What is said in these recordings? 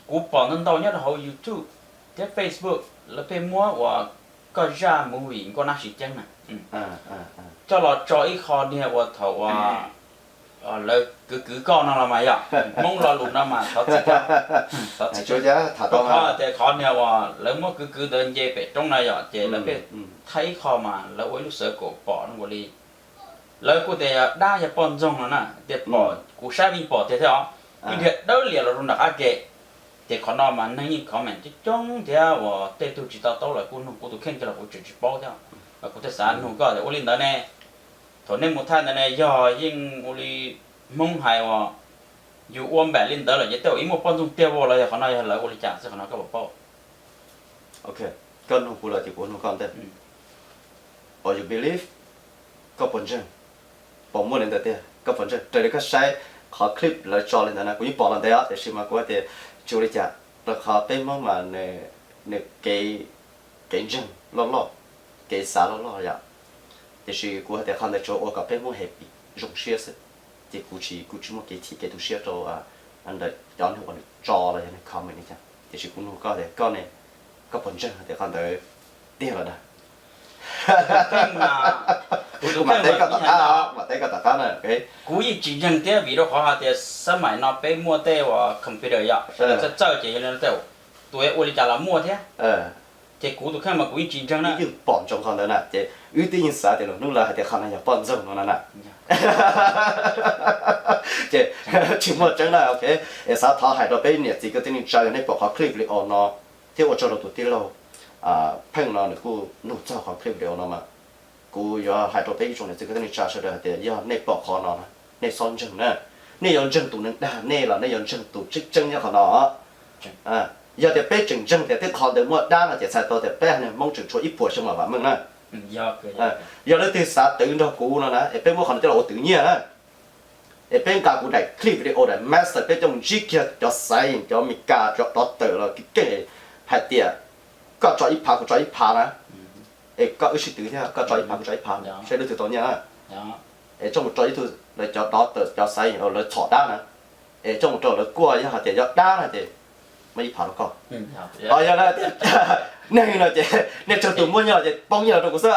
Kuv pom ntau ntau nyob rau hauv YouTube thiab Facebook lawv pheej muab uas koj zaj movie Nkauj Nab Siv Ceeb na coj los tso ib qho niag uas thaum uas lawv kwv kwv koj no los mas yog Hmoob lo lus no mas thov txim, thov txim. Rau qhov tias qhov niag uas lawv muab kwv kwv ntawd nce pem roob na yom, ces lawv pheej thaij ib qho mas lawv ua ib lub xawv kaum pom zoo nkaus li lawv kuj tias yog dab yog poj ntxoog no na, tias pom kuv saib yeej pom tiag thiab os, ib dhia dawb liam los rau nram qab ke. Ces qhov no mas neeg yeej comment coob coob thiab uas tej tug tsis to taub lawm kuj nug kuv tus kheej kiag los kuv tseem tsis paub thiab. Kuv thiaj xav nug koj tias ua li ntawd ne, thaum nej mus thaij ntawd ne yog yeej ua li Hmoob hais uas yus ua npaum li ntawd lawm ces tej zaum yeej muaj poj ntxoog tiag vau los yog qhov no yog lawv ua li cas xwb, qhov no koj puas paub? Ok, koj nug kuv lawm ces kuv nug koj ntej. Or you believe, koj puas ntseeg? Puas muaj li ntawd tiag, koj puas ntseeg? Raws li koj saib qhov clip lawv tso li ntawd na, kuv yeej pom los ntev os, tiam sis mas kuv hais tias tsis ua li cas, rau qhov peb Hmoob mas nws kev, kev ntseeg loj loj, kev xav loj loj yom. Tiam sis kuv hais tias qhov ntawd tsuas ua kom peb Hmoob happy zoo siab xwb. Ces kuv tsis, kuv tsis muaj kev chim kev tu siab rau ntawm cov neeg uas nws tso los yog nws comment li cas. Tiam sis kuv nug koj tias koj ne, koj puas ntseeg hais tias qhov ntawd tiag los dag? Kuv teb koj tom qab, kuv teb koj tom qab na. Kuv yeej tsis ntseeg thiab vim rau qhov hais tias xab maim no peb muaj tej uas computer yom, sawv daws txawj txawj ces yog li no tej zaum tus ua li cas los muaj thiab. Ces kuv tus kheej mas kuv yeej tsis ntseeg na. Yeej pom ntsoov qhov ntawd na, ces wb twb yeej xav tias lwm hnub lawv hais tias qhov no yog poj ntxoog no na na. Ces tsis muaj tseeb na, ok. Es xav thov hais rau peb niam txiv kwv tij neej tsa yog nej pom qhov clip video no thiab ua tsaug rau tus tij laug Pheej no nws kuj nug txog qhov clip video no mas kuv yuav hais rau peb ib tsoom niam txiv kwv tij neej tsa sawv daws hais tias yog nej pom qhov no na, nej txhob ntseeg na. Nej yuav ntseeg tus neeg dag nej los nej yuav ntseeg tus tseeb tseeb nyob qhov no. Yog tias peb tseem ntseeg tias tej qhov ntawd muaj dab no ces txhais tau tias peb haiv neeg Hmoob tseem tshuav ib puas xyoo mam vam meej na. Yog leej twg xav twv nrog kuv no na es peb muab qhov no coj los ua twv nyiaj na. Es peb nqa kuv daim clip video daim master peb coj mus ntsib kiag cov xaiv cov Meskas cov dov tawm los kev keej hais tias koj tso ib phav kuv tso ib phav na. Es koj wb sib twv thiab koj tso ib phav kuv tso ib phav seb leej twg tau nyiaj na. Es coj mus rau ib tug lawv cov dov tawm cov xaiv lawv txhom dab na. Es coj mus rau lawv kuaj yog hais tias yog dab na ces muab ib phav rau koj. Ho yog tias neeg no ces nej tsawg tus muaj nyiaj los ces poob nyiaj los rau kuv xwb.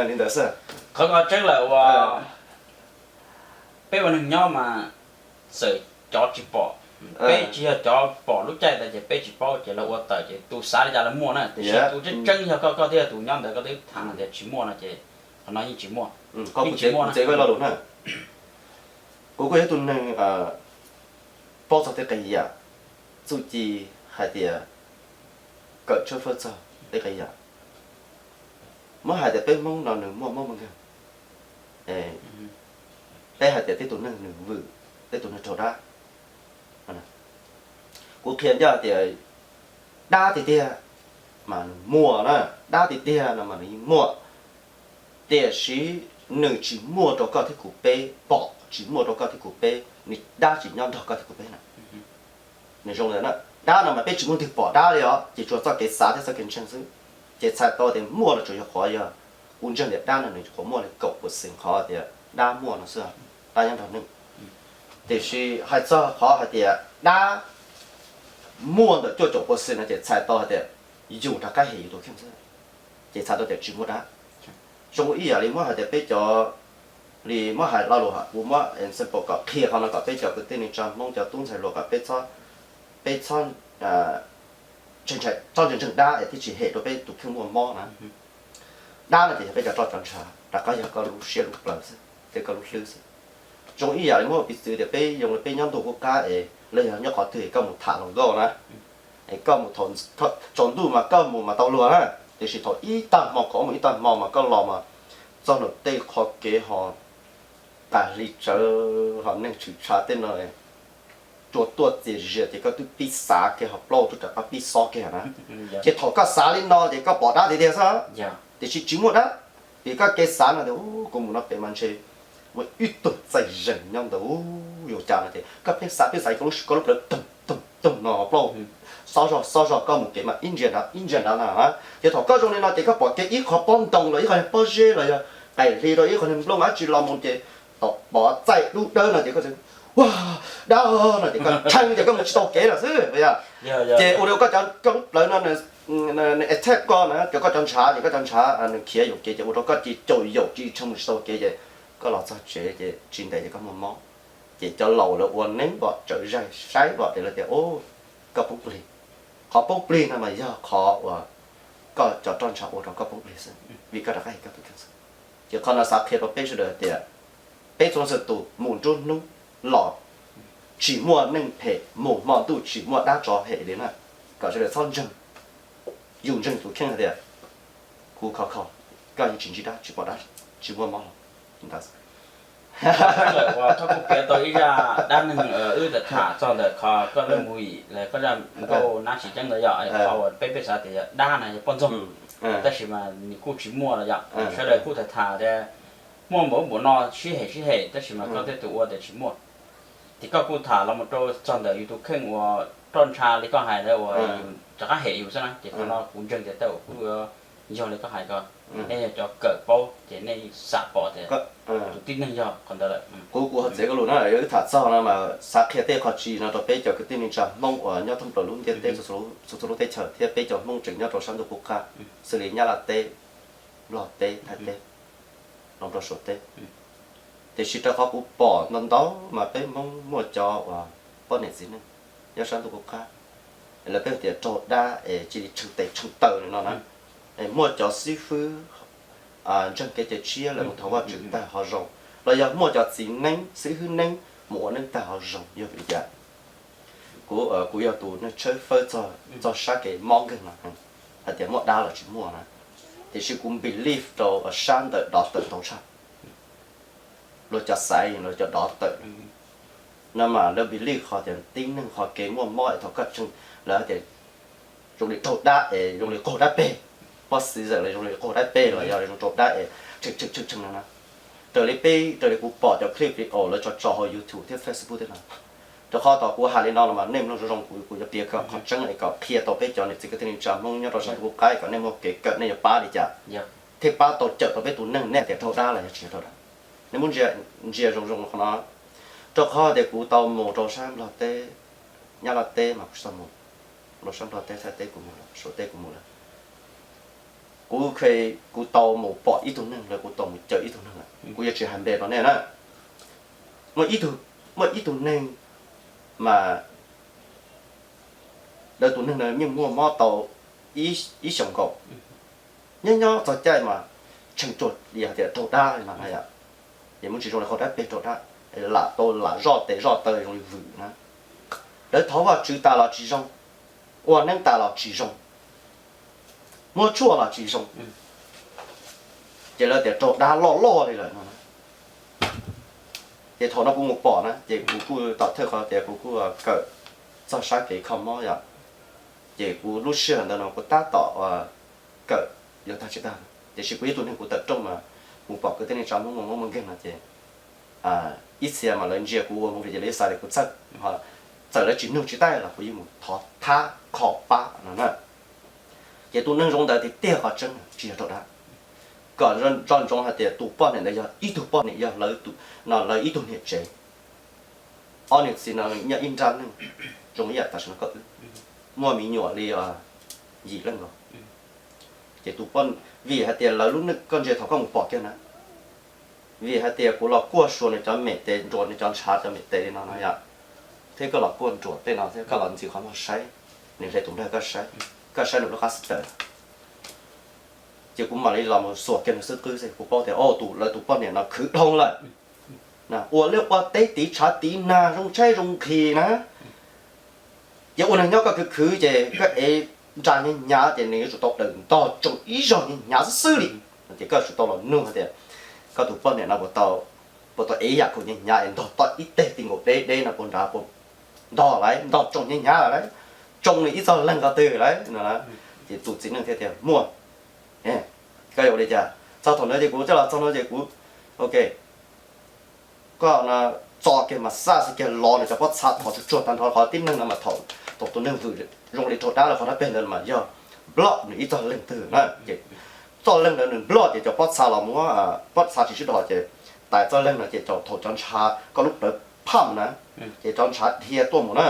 Li ntawd xwb. Qhov ko tseeb lawm uas peb ua neeg nyob mas txawm cov tsis pom, peb tsis yog cov pom lub caij ntawd ces peb tsis paub ces lawv ua tawm ces tus xav li cas lawv muaj na, tiam sis tus tseeb tseeb yog koj, koj thiaj yog tus nyob ntawd koj twb tham tias tsis muaj no ces qhov no yeej tsis muaj. Kuv tsev lo lus na, kuv kuj yog ib tug neeg paub txog tej qee yam, txuj ci hais tias kawm tshawb fawb txog tej qee yam. Muab hais tias peb Hmoob no nws muaj mob muaj nkeeg, peb hais tias tej tus neeg nws vwm, tej tus neeg raug dab. Kuv qhia ncaj tias dab tiag tiag mas nws muaj na, dab tiag tiag no mas nws yeej muaj, tiam sis nws tsis muaj rau koj thiab kuv peb pom, tsis muaj rau koj thiab kuv peb, nws dab tsis nyob nrog koj thiab kuv peb na. Nws zoo li ntawd na, dab no mas peb tsis muaj leej twg pom dab li os, ces tsuas txoj kev xav thiab txoj kev ntseeg xwb. Ces txhais tau tias muaj los tsuas yog qhov yog kuv ntseeg tias dab no nws qhuav muaj li kaum percent qhov tias dab muaj no xwb, dab nyob nrog neeg. Tiam sis hais txog qhov hais tias dab muaj ntawm cuaj caum percent no ces txhais tau hais tias yus rov qab hem yus tus kheej xwb, ces txhais tau tias tsis muaj dab. Zoo ib yam li muab hais tias peb cov, li muab hais lo lus, kuv muab example kom qhia qhov no kom peb cov kwv tij neej tsa Hmoob cov tub ntxhais hluas kom peb txhob, peb txhob, txhob ntseeg ntseeg dab es thiaj tsis hem rau peb tus kheej muaj mob na. Dab no ces yog peb cov roj cov ntsha, rov qab yog koj lub siab lub plawv xwb, thiab koj lub hlwb xwb. Zoo ib yam li muab piv txwv tias peb zoo li peb nyob ntuj qub qab es los yog nyob qhov twg es koj mus tham hluas nkauj na, es koj mus thaum tsaus ntuj mas koj mus mas tau luag na, tiam sis thaum ib tag hmo, kaum ob moos ib tag hmo mas koj los mas txog nram tej qhov kev ho tas hli tsawv ho neeg tshwm tshav tej no, cua tuaj txias zias ces koj twb pib xav kiag ho plaub tsuj rov qab pib xob kiag na. Ces thaum koj xav li no ces koj pom dab tiag tiag xwb, tiam sis tsis muaj dab. Vim koj kev xav no tias kuv mus no pem mas ntshe muaj ib tug txaij zeeg nyob ntawd, yuav cas no ces koj pheej xav pheej xav koj lub plawv toog toog toog no plaub, xob zog xob zog koj mus kev mas ib ntsia nrad ib ntsia nrad na. Ces thaum koj zoo li no ces koj pom kev ib qho pob ntoo los ib qho pob zeb los yog qaim hli rau ib qho nplooj dab tsi los mus ces thaum pom txaij dub dawb no ces koj Ua, dab no ces koj tshee ces koj mus tsis tau kev lawm xwb yom. Ces ua rau koj cov, koj lub plawv no nws attack koj na, ces koj cov ntshav ces koj cov ntshav nws khiav yuam kev ces ua rau koj ces caum yaum tsis tshee mus tsis tau kev ces koj los txog tsev ces tsis ntev ces koj muaj mob. Ces cov laus lawv ua neeb npom tsawv zaig saib npom ces lawv tias, o, koj poob plig. Qhov poob plig no mas yog qhov uas koj cov roj ntsha ua rau koj poob plig xwb, vim koj rov qab hais koj tus kheej xwb. Ces qhov no xav qhia rau peb sawv daws tias peb txhua leej txhua tus mus nruab hnub los tsis muaj neeg phem, mus hmo ntuj tsis muaj dab tsov hem li na, kom sawv daws txhob ntseeg. Yus ntseeg tus kheej hais tias kuv khov kho, koj yeej tsis ntsib dab, tsis pom dab, tsis muaj mob los ntawd. Lawm uas koj kuj piav tau ib zaj dab neeg wb tham txog ntawm qhov koj lub movie los koj zaj nkauj Nab Sim Ceeb ntawd yom, qhov uas peb peb xav tias yog dab na yog poj ntxoog, tab sis mas nws kuj tsis muaj los yom. Sawv daws kuj tham tham tias muaj npaum ub npaum no sib hem sib hem tab sis mas koj tej tus ua tias tsis muaj. Ces koj kuj tham los mus rau txog ntawm yus tus kheej uas roj ntsha li koj hais ntawd uas yus rov qab hem yus xwb na, ces qhov no kuv ntseeg tias tej zaum kuj yog li koj hais ko, nej yog cov kawm paub ces nej xam pom tias tus tib neeg yog qhov ntawd lawm. Kuv, kuv ho txiav koj lus na, yog wb tham txog no mas xav qhia tej qhov tsis no rau peb cov kwv tij neej tsa Hmoob uas nyob thoob plaws lub ntiaj teb, txhua txhua lub teb chaws thiab peb cov Hmoob tseem nyob rau sab ntuj qub qab, xws li Nyab Laj teb, Nplog teb, Thaib teb, los rau Suav teb. Tiam sis rau qhov kuv pom ntau ntau mas peb Hmoob muaj cov uas poj niam txiv neej nyob sab ntuj qub qab, lawv peb tias raug dab es cia li tshee tes tshee taw li no na, es muaj cov xib fwb ntseeg kev cai tshiab lawv mus thov Vajtswv tag ho zoo, los yog muaj cov txiv neeb xib hwb neeb mus ua neeb tag ho zoo yog vim li cas? Kuv, kuv yog tus neeg tshawb fawb txog sab kev mob nkeeg no hais tias muaj dab los tsis muaj na, tiam sis kuv believe rau sab ntawm doctor ntau tshaj. Luag cov xaiv, luag cov doctor no mas lawv believe qhov tias tib neeg qhov kev muaj mob es thaum koj tshee, lawv tias zoo li raug dab es zoo li qaug dab peg, pob xis zawm los zoo li qaug dab peg los yog zoo raug dab es tshee tshee tshee tshee no na. Raws li peb, raws li kuv pom cov clip video lawv tso tso hauv YouTube thiab Facebook thiab no, rau qhov thaum kuv hais li no los mas nej mloog zoo zoo, kuv, kuv yuav piav qhov tseeb es kom qhia tau peb cov niam txiv kwv tij neej tsa Hmoob nyob rau sab ntuj qub qab kom nej muaj kev kawm nej yuav pab li cas thiaj pab tau cawm tau peb tus neeg nej tias raug dab los yog tsis raug dab. Nej muab ntsia, ntsia zoo zoo qhov no, rau qhov tias kuv tau mus rau sab Nplog teb, Nyab Laj teb mas kuv tsis tau mus, rau sab Nplog teb, Thaib teb kuv mus lawm, Suav teb kuv mus lawm. Kuv, kuv tau mus pom ib tug neeg lawm, kuv tau mus cawm ib tug neeg lawm, kuv yuav tsis hais npe rau nej na. Muaj ib tug, muaj ib tug neeg mas lawv tus neeg na yeej muaj mob tau ib xyoos nkaus, nyob nyob txog caij mas tshee tuag li hais tias raug dab li no na yom. Ces muaj tsis zoo li qaug dab peg raug dab, lam tau lam zoj tes zoj taw zoo li vwm na. Lawv thov Vajtswv tas los tsis zoo, ua neeb tas los tsis zoo, muab tshuaj los tsis zoo, ces lawv tias raug dab loj loj li lawm no. Ces thaum no kuv mus pom na ces kuv kuj tom thawj qhov tias kuv kuj kawm txog sab kev kho mob yom, ces kuv lub sij hawm ntawd no kuv tab tom kawm yuav tag tsis tag, tiam sis kuv ib tug neeg kuv tawm rooj mas mus pom kwv tij neej tsa Hmoob muaj mob muaj nkeeg no ces ib txhia mas lawv ntsia kuv ua movie ces lawv xav tias kuv txawj, txawm lawv tsis nug tsis taij los kuv yeej mus thov thab kho pab no na. Ces tus neeg zoo ntawd tiag tiag qhov tseeb tsis yog raug dab. Kom nco ntsoov hais tias tus poj niam ntawd yog ib tug poj niam, yog lawv, no lawv ib tug niam tsev. Ob niam txiv no nyob ib nrab neej, zoo ib yam tam sim no koj wb muaj me nyuam li yim leej nkaus. Ces tus poj, vim hais tias lawv lub neej koj ntsia thaum koj mus pom kiag na, vim hais tias kuv los kuaj suas nws cov mem tes, nruas nws cov ntshav cov mem tes li no no yom, thiab koj los kuaj nruas tej no thiab koj los ntxiv qhov muag saib, nws hle tus nplaig koj saib, koj saib nws lub qab xwb tawm. Ces kuv mam li los mus xuas kiag nws xwb qwb xwb kuv paub tias o, tus, lawv tus poj niam no khwv dhau lawm. Ua liaj ua teb tiv tshav tiv nag zoo tshaib zoo nqhis na, ces ua neeg nyob koj khwv khwv ces koj ev nra hnyav hnyav ces nws yuav tsum tau daws ntog tsoo ib zaug hnyav hnyav xwb xwb li. Ces koj yuav tsum tau los nug hais tias koj tus poj niam no puas tau, puas tau ev yam khaum hnyav hnyav es ntog toj ib teg ti nkaus deb deb no puas nrad puas ntog lawm, ntog tsoo hnyav hnyav lawm, tsoo li ib txoj leeg ko twg lawm no. Ces tus txiv neej thiaj tias muaj. Koj yuav ua li cas? Txog thaum ntawd ces kuv coj los txog no ces kuv, ok, koj no txo kiag mas xaj xwb kiag los nws cov pob txha thov tsuag tsuag tag nrho qhov tib neeg no mas thaum, thaum tus neeg vwm zoo li raug dab los qhov dab peg ntawd mas yog block nws ib txoj leeg twg na. Ces txoj leeg ntawd nws block ces cov pob txha los muab, pob txha tsis sib dhos ces tais txoj leeg no ces thaum cov ntshav koj lub plawv pham na, Ces rov ntshav dhia tuaj mus na,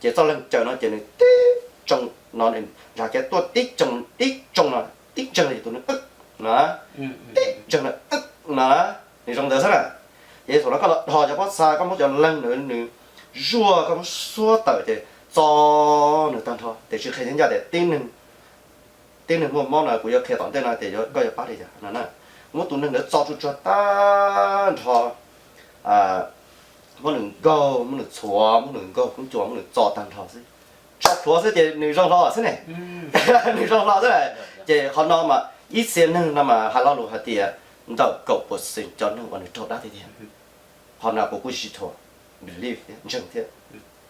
ces txoj leeg caws no ces nws tib tsoo no, ntshav kev tuaj tib tsoo, tib tsoo no, tib ntseeg li tus neeg no, tib ntseeg no, no, nws zoo ntawd xwb na. Ces thaum no koj los dhos cov pob txha, koj muab cov leeg nws, nws zuaj, koj muab xuab tawm ces txo nws tag nrho. Tiam sis qhia ncaj tias tib neeg muaj mob no kuv yuav qhia tom ntej no tias koj yuav pab li cas no na. Muab tus neeg ntawd txo tsuj tsuag tag nrho, muab nws nkaug, muab nws txhuav, muab nws nkaug kub cua, muab nws txo tag nrho xwb, tso plhuav xwb ces nws zoo hlo xwb ne. Nws zoo hlo xwb. Ces qhov no mas ib txhia neeg no mas hais lo lus hais tias ntawm kaum percent cov neeg uas nws raug dab tiag tiag. Qhov no kuv kuj tsis tshua believe thiab ntseeg thiab.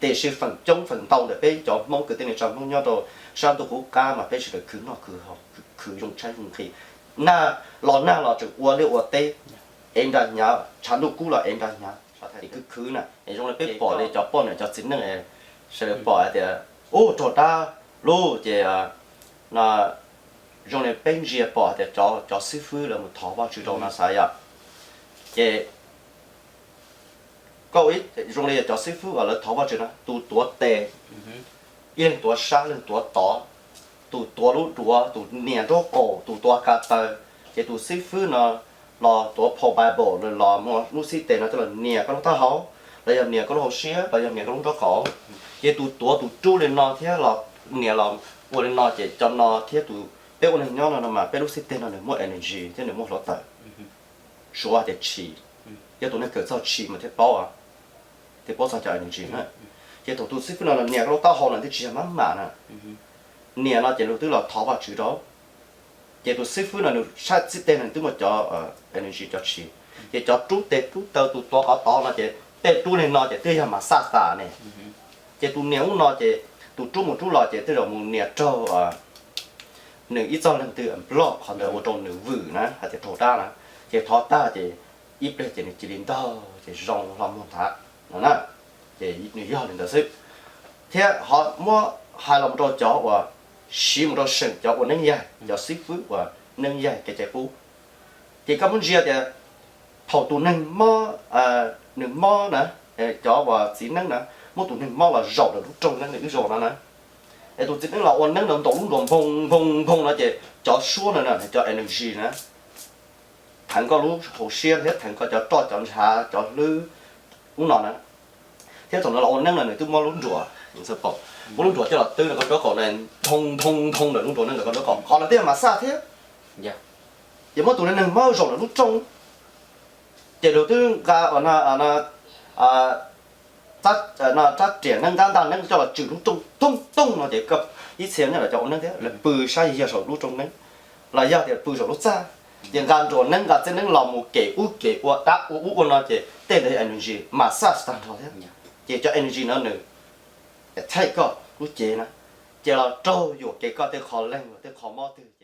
Tiam sis feem coob feem ntau ntawm peb cov Hmoob kwv tij neej tsa Hmoob nyob rau sab ntuj qub qab mas peb sawv daws khwv noj khwv haus, khwv zoo tshaib zoo nqhis, nag los nag los tseem ua liaj ua teb, ev nra hnyav, tshav ntuj kub los ev nra hnyav, es khwv khwv na, es zoo li peb pom li cov poj niam cov txiv neej sawv daws pom hais tias ub raug dab lub ces no zoo li peb ntsia pom hais tias cov xib fwb lawv mus thov Vajtswv rau no xav yom. Ces koj ua ib zoo li cov xib fwb uas lawv thov Vajtswv na, tus tuav tes, ib leeg tuav sab, leeg tuav tod, tus tuav lub duav, tus nias nraub qaum, tus tuav ka taw, ces tus xib fwb no los tuav phau Bible los muaj lub xib tes no coj los nias koj lub taub hau, los yog nias koj lub hauv siab, los yog nias koj lub nraub qaum. Ces tus tuav tus rub li no thiab los nias los ua li no ces cov no thiab tus, peb ua neeg nyob no no mas peb lub xib teg no nws muaj energy thiab nws muaj hluav taws. Suav hais tias tshis, yog tus neeg kawm txog tshis mas thiaj paub, thiaj paub txog cov energy na. Ces thaum tus xib fwb no los nias koj lub taub hau no twb tsis yog maj mam na, nias no ces luag twb los thov Vajtswv rau. Ces tus xib fwb no nws sab xib teg no nws twb muaj cov energy cov tshis, ces cov rub tes rub taw tus tuav qhov tod no ces tej rub li no ces twb yog mas xaj tas ne. Ces tus nias ub no ces tus rub mus rub los ces tej zaum mus nias raug nws ib txoj leeg twg nploj qhov ntawd ua rau nws vwm na hais tias raug dab na. Ces thov tag ces ib pliag ces nws cia li ntaug ces zoo hlo muag nthav no na. Ces nws yog li ntawd xwb. Thiab ho muab hais los rau cov uas siv mus rau seem cov ua neeb yaig, cov xib fwb uas neeb yaig kev cai qub, ces koj muab ntsia tias thaum tus neeg mob, nws mob na, cov uas txiv neeb na, muab tus neeg mob los zaum rau lub rooj neeb li wb zaum no na, es tus txiv neeb los ua neeb los ntaus lub nruas nphoo nphoo nphoo no ces cov suab no na, cov energy na, theev koj lub hauv siab thiab theev koj cov roj cov ntshav cov hlwb ub no na. Thiab thaum nws los ua neeb no nws twb muab lub nruas, muab lub nruas coj los twb rau koj nraub qaum na, nthoo nthoo nthoo ntawm lub nruas neeb ntawm koj nraub qaum, qhov no twb yog mas xaj thiab. Ces muab tus neeg mob zaum ntawm lub rooj, ces luag twb nqa rab riam neeb ntab ntaj neeb coj los tswm lub rooj tooj tooj no ces ib txhia nyob lawv cov ua neeb thiab lawv pw sab yag saum lub rooj neeb, los yog tias pw saum lub txaj, ces nqa nruas neeb nqa txeeb neeb los mus kem ub kem ua dab ua ub ua no ces tej ntawd energy mas xaj tag nrho thiab. Ces cov energy no nws thaij koj lub cev na, ces los raug yuam kev koj tej qho leeg los tej qho mob twg.